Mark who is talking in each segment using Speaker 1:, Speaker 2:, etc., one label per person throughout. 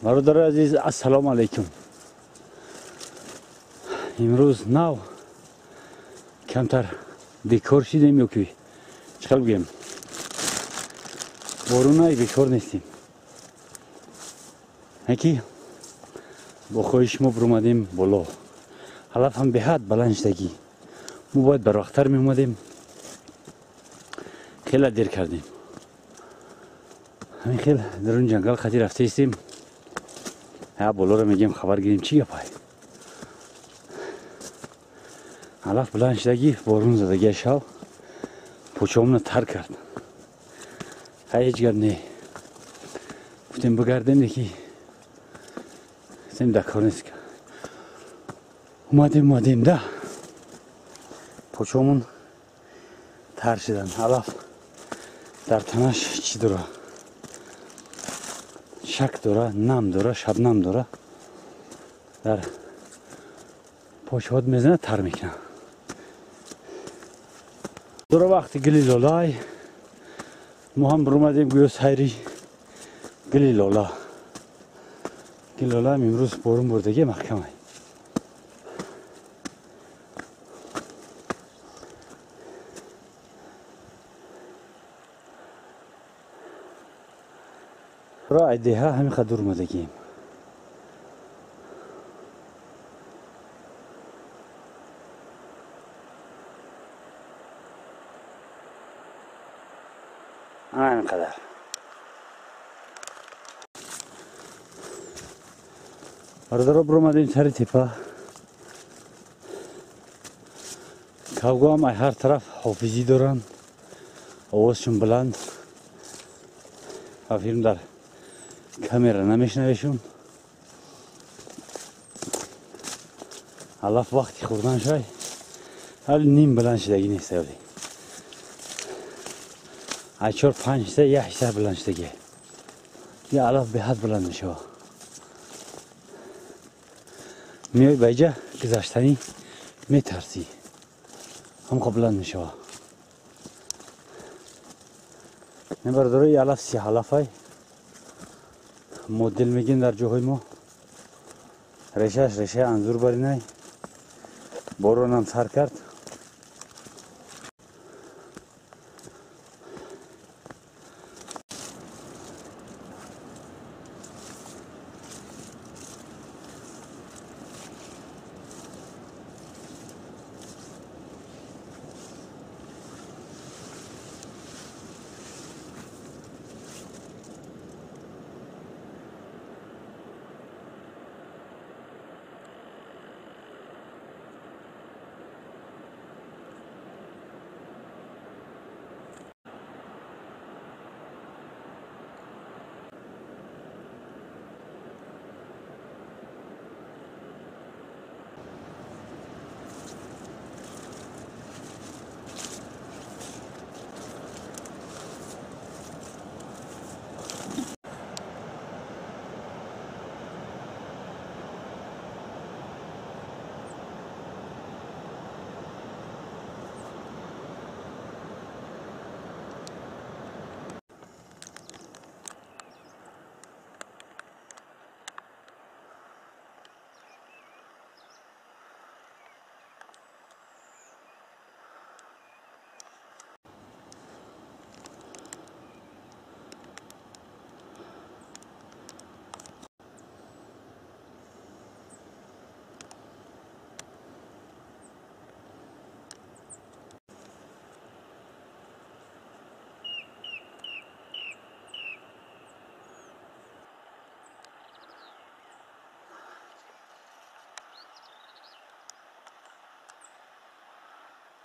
Speaker 1: Бародари азиз, ассалому алайкум. Имрӯз нав камтар бекор шидем ё ки чӣ хел бигӯем, борунай бекор нестем. Яки бо хоҳиши мо биромадем боло. Алаф ҳам беҳад баланд шудагӣ. Мо бояд барвақттар меомадем. Хеле дер кардем. Ҳамин хел дарун ҷангал хати рафта истем. Я болоро мегем, хабар гирем чӣ гапай. Алаф баланд шудагӣ, борун задагия шав пӯчомона тар кард. Хай ҳеҷ гап не. Гуфтем бигардем, леки гуфтем дар кор нест. Омадем да пӯчомон тар шуданд. Алаф дар танаш чӣ дора? Шак дора, нам дора, шабнам дора. Дар пошҳот мезанад, тар мекунад. Дора вақти гили лолай мо ҳам биромадем гӯё сайри гили лола. Гили лолаам имрӯз борун бурдагӣ маҳкамай. Ро айдеҳа ҳамин қадр дур омадагием. Ана ҳамин қадар. Бародаро, биромадем сари тепа. Кавгоам ай ҳар тараф ҳофизӣ доранд, овозшон баланд. Ва филм дар камера намешнавешон. Алаф вақти хӯрдан шай ҳали ним баланд шудагӣ нест. Ҳали ай 4-5 ҳисса, як ҳисса баланд шудагӣ. Я алаф беҳад баланд мешава. Меои ба иҷа гузаштанӣ метарсӣ, ҳамқа баланд мешава. Не бародаро, и алаф сиҳалафай модел мегем дар ҷоҳои мо. Решааш решаи анзур баринай. Боронам сар кард.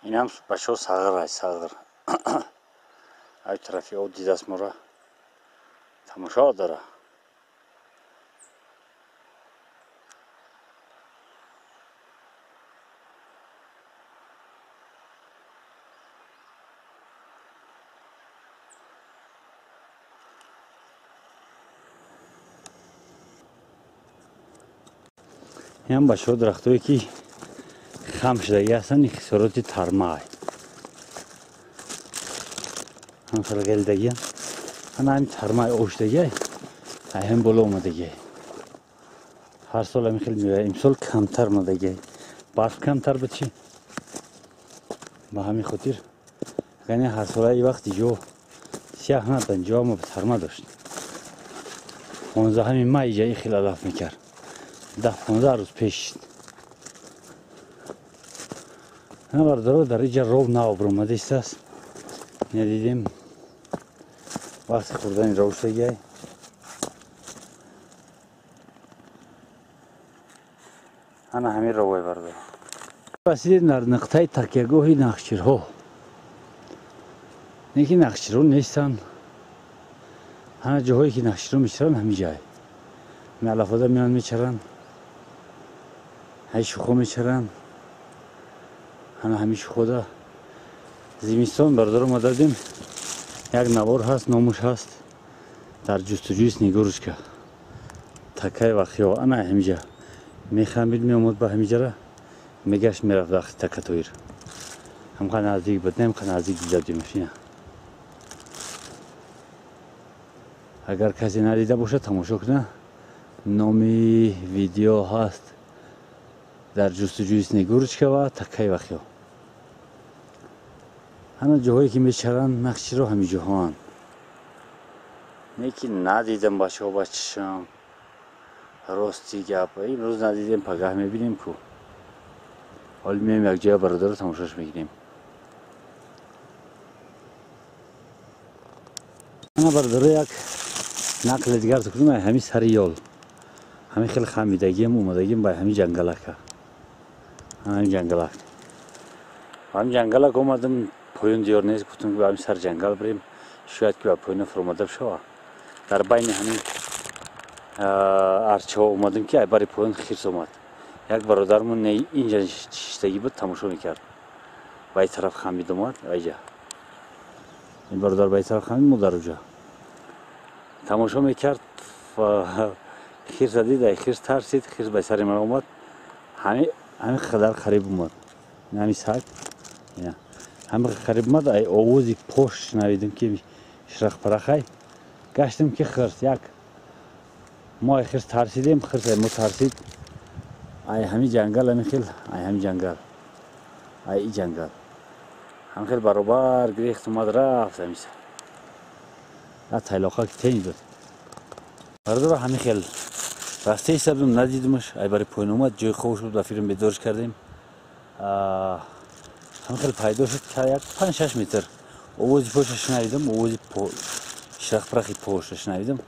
Speaker 1: Инам бачаҳо сағир ай, сағир. Ай тарафи об дидаст моро, тамошо дора. Инам бачаҳо дарахтое ки хам шудагӣ ҳастанд, инхисороти тармаай. Ҳам хел гелдагиан. Ана ҳамин тармаи об шудагиай, ай ҳам боло омадагиай. Ҳар сол ҳамин хел меояд. Имсол камтар омадагиай. Барф камтар буд чи? Ба ҳамин хотир агар ҳар сола и вақт иҷо сиёҳ набуд, ҷо мо сарма дошт. 15 май иҷа и хел алаф мекард. 10-15 рӯз пеш. На бародаро, дар иҷа ров нав баромадааст. Надидем вақти хӯрдани ров шудагиай. Ана ҳамин ровой бародаро. Расидем дар нуқтаи такягоҳи нақширҳо. Не ки нақширҳо нестанд. Ҳана ҷоҳое ки нақширҳо мечаранд ҳамин ҷай. Алафода меоянд мечаранд. Ҳай шухо мечаранд. Ҳана ҳамин шухода зимистон бародаро мо дадем. Як навор ҳаст, номуш ҳаст. Дар ҷустуҷӯи Снегурочка. Такаи вахиё. Ана ҳамин ҷа. Мехамид меомад ба ҳамин ҷара. Мегашт мерафт вақти такатоир. Ҳамқа наздик буд, немқа наздик дида будемаш. Агар касе надида бошад, тамошо кунад. Номи видео ҳаст дар ҷустуҷӯи Снегурочка ва такаи вахиё. Ҳана ҷоҳое ки мечаранд нақширо ҳамин ҷоҳоанд. Не ки надидам бачаҳо ба чишам. Рости гап, имрӯз надидем, пагаҳ мебинем ку. Ҳоли меоем як ҷоя бародаро тамошош мекунем. Ана бародаро як нақли дигар кунем, ҳамин сари ёл. Ҳамин хеле хамидагиам омадагиам ба ҳамин ҷангалака. Ҳамин ҷангалак. Ҳамин ҷангалак омадам, поён диёр нест, гуфтам ки ба ҳамин сари ҷангал бирем, шояд ки ба поёна фуромада шава. Дар байни ҳамин арчаҳо омадам ки айбари поён хирс омад. Як бародармон инҷа шиштагӣ буд, тамошо мекард. Ба ин тараф хамид омад, айҷа. Ин бародар ба ин тараф хамид, мо дар уҷа. Тамошо мекард, хирса дид, ай хирс тарсид, хирс ба сари ман омад. Ҳамин қадар қариб омад. Ҳамин саг. Ҳамин қариб омад, ай овози пош шунавидем ки ширахпарахай. Гаштем ки хирс як. Мо ай хирс тарсидем, хирс ай мо тарсид. Ай ҳамин ҷангал, ҳамин хел, ай ҳамин ҷангал. Ай и ҷангал. Ҳамин хел баробар гирехт омад рафт ҳамин сар. Тайлоқа ки тени дод. Бародаро ҳамин хел рафта истабдум, надидимаш, ай бари поён омад, ҷои хобш буд, ба филм бедорш кардем. Ҳамин хел пайдо шуд, як 5-6 метр. Овози поша шунавидам, овози ширахпарахи поша шунавидам.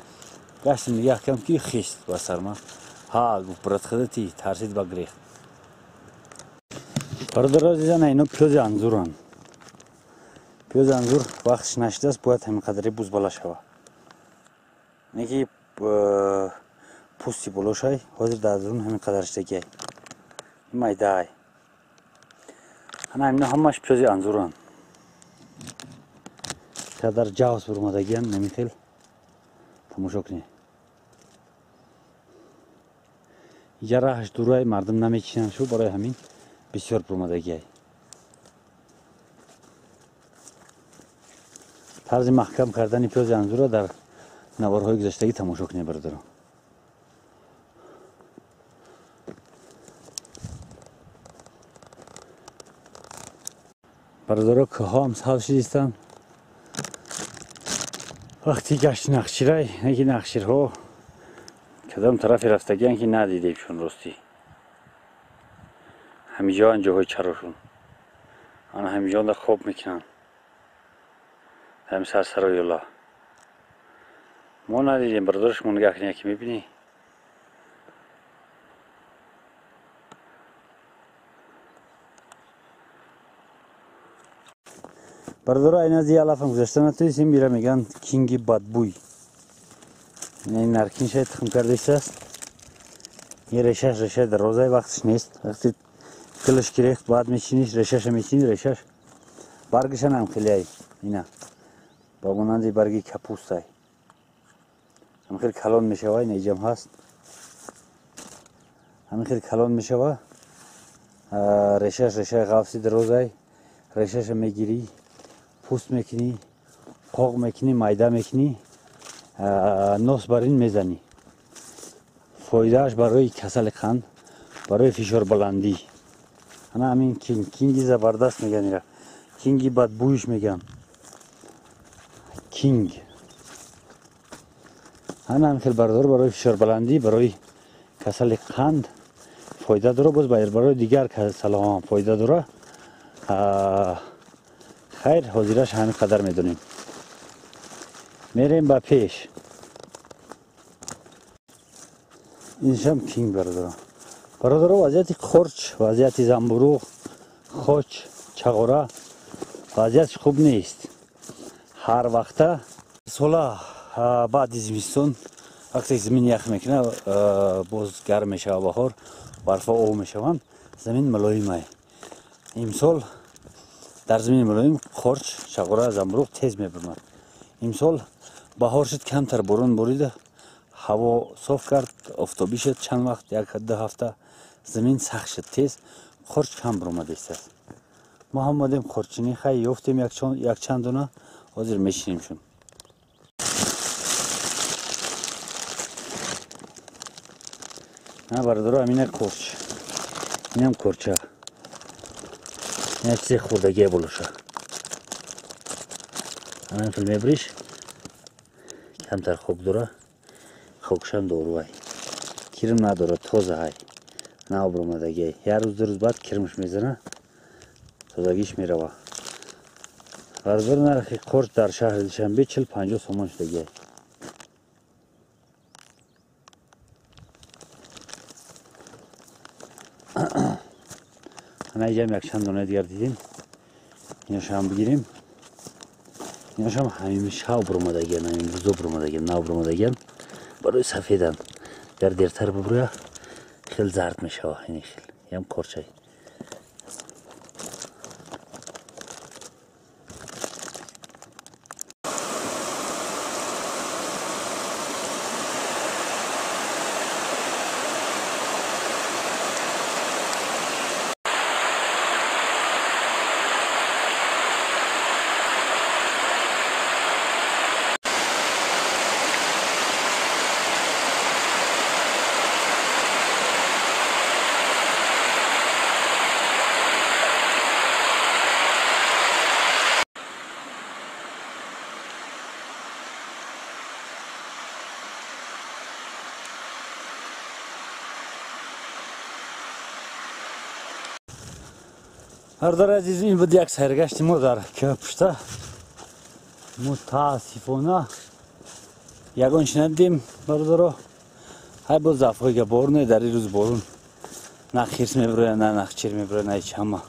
Speaker 1: Гаштем нигаҳ кардам ки хист ба сарма. Ҳа, гуфт брат худати, тарсид ба гирехт. Бародаро азизан, ино пиёзи анзуранд. Пиёзи анзур вақтш нашидааст, бояд ҳамин қадари бузбала шава. Не ки пӯсти болошай, ҳозир дар дарун ҳамин қадар шидагиай. Ин майдаай. Ана ино ҳамаш пиёзи анзуранд. Қадар ҷавз бурмадагиан, ҳамин хел тамошо кунед. Инҷа раҳаш дурай, мардум намечинанд шу, барои ҳамин бисёр бурмадагиай. Тарзи маҳкам кардани пиёзи анзурро дар наворҳои гузаштагӣ тамошо кунед бародарон. Бародаро кӯҳҳо ҳам сабз шидистанд. Вақти гашти нақширай, не ки нақширҳо кадом тарафи рафтагиан ки надидемшон ростӣ. Ҳамиҷоан ҷоҳои чарошон. Ана ҳамиҷонда хоб мекунанд. Ҳамин сарсарои ёла. Мо надидем, бародаро, шумо нигаҳ кунед, ки мебинӣ. Бародаро, ай назди алафам гузашта натонистем, бира мегӯянд кинги бадбӯй. Ин наркиншай тухм кардааст. Ин решаш решаи дарозай, вақтш нест. Вақти гулаш гирехт, баъд мечиниш, решаша мечини, решаш баргашан ҳам хелеай. Ина ба монанди барги капустай. Ҳамин хел калон мешава, ина иҷам ҳаст. Ҳамин хел калон мешава. Решаш решаи ғафси дарозай. Решаша мегирӣ, пӯст мекунӣ, қоқ мекунӣ, майда мекунӣ, нос бар ин мезанӣ. Фоидааш барои касали қанд, барои фишорбаландӣ. Ана ҳамин кинг, кинги забардаст меган ира. Кинги бадбӯйш меган. Кинг. Ана ҳамин хел бародар барои фишорбаландӣ, барои касали қанд фоида дора, боз барои дигар касалҳо ҳам фоида дора. Хайр, ҳозираш ҳамин қадар медонем. Мерем ба пеш. Иншам кинг бародаро. Бародаро, вазъияти қурч, вазъияти замбуруғ, хоч, чағора вазъиятш хуб нест. Ҳар вақта сола баъди зимистон вақте замин ях мекунад, боз гарм мешавад, баҳор барфа об мешаванд, замин мулоимай. Имсол дар замини мулоим қурч, чағора, замбуруғ тез мебурмад. Имсол баҳор шуд, камтар борон борида, ҳаво соф кард, офтобӣ шуд чанд вақт, 1-2 ҳафта замин сахт шуд, тез қурч кам буромадааст. Мо ҳам омадем қурчинӣ, хай ёфтем якчанд дона, ҳозир мешинимшон. На бародаро, ҳамина қурч, инам қурча, ина чизе хурдагия болоша. Ана хел мебириш, камтар хок дора, хокшам дорувай, кирм надора, тоза ҳай, на обромадагиай. Як рӯз ду рӯз баъд кирмш мезана, тозагиш мерава. Бародаро, нархи қурч дар шаҳри Душанбе 40-50 сомон шудагиай. Ана иҷам якчанд дона дигар дидем, иношам бигирем. Иношам ҳамин шав буромадагиан, ҳамин рӯзо буромадагиан, нав буромадагиан, барои сафедан. Агар дертар бубуря, хел зард мешава. Ини хел ям корчай. Бародари азиз, ин буд як сайргашти мо дар Кӯҳпушта. Мутаассифона ягон чи надидем бародаро. Ҳай боз зафҳоига борон, дар ин рӯз борон на хирс мебирояд, на нахчир мебирояд, на ҳеч, ҳама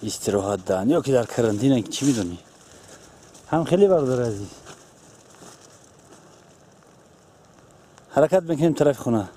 Speaker 1: истироҳат даҳанд ё ки дар карантина, чӣ медонӣ. Ҳам хеле бародари азиз, ҳаракат мекунем тарафи хона.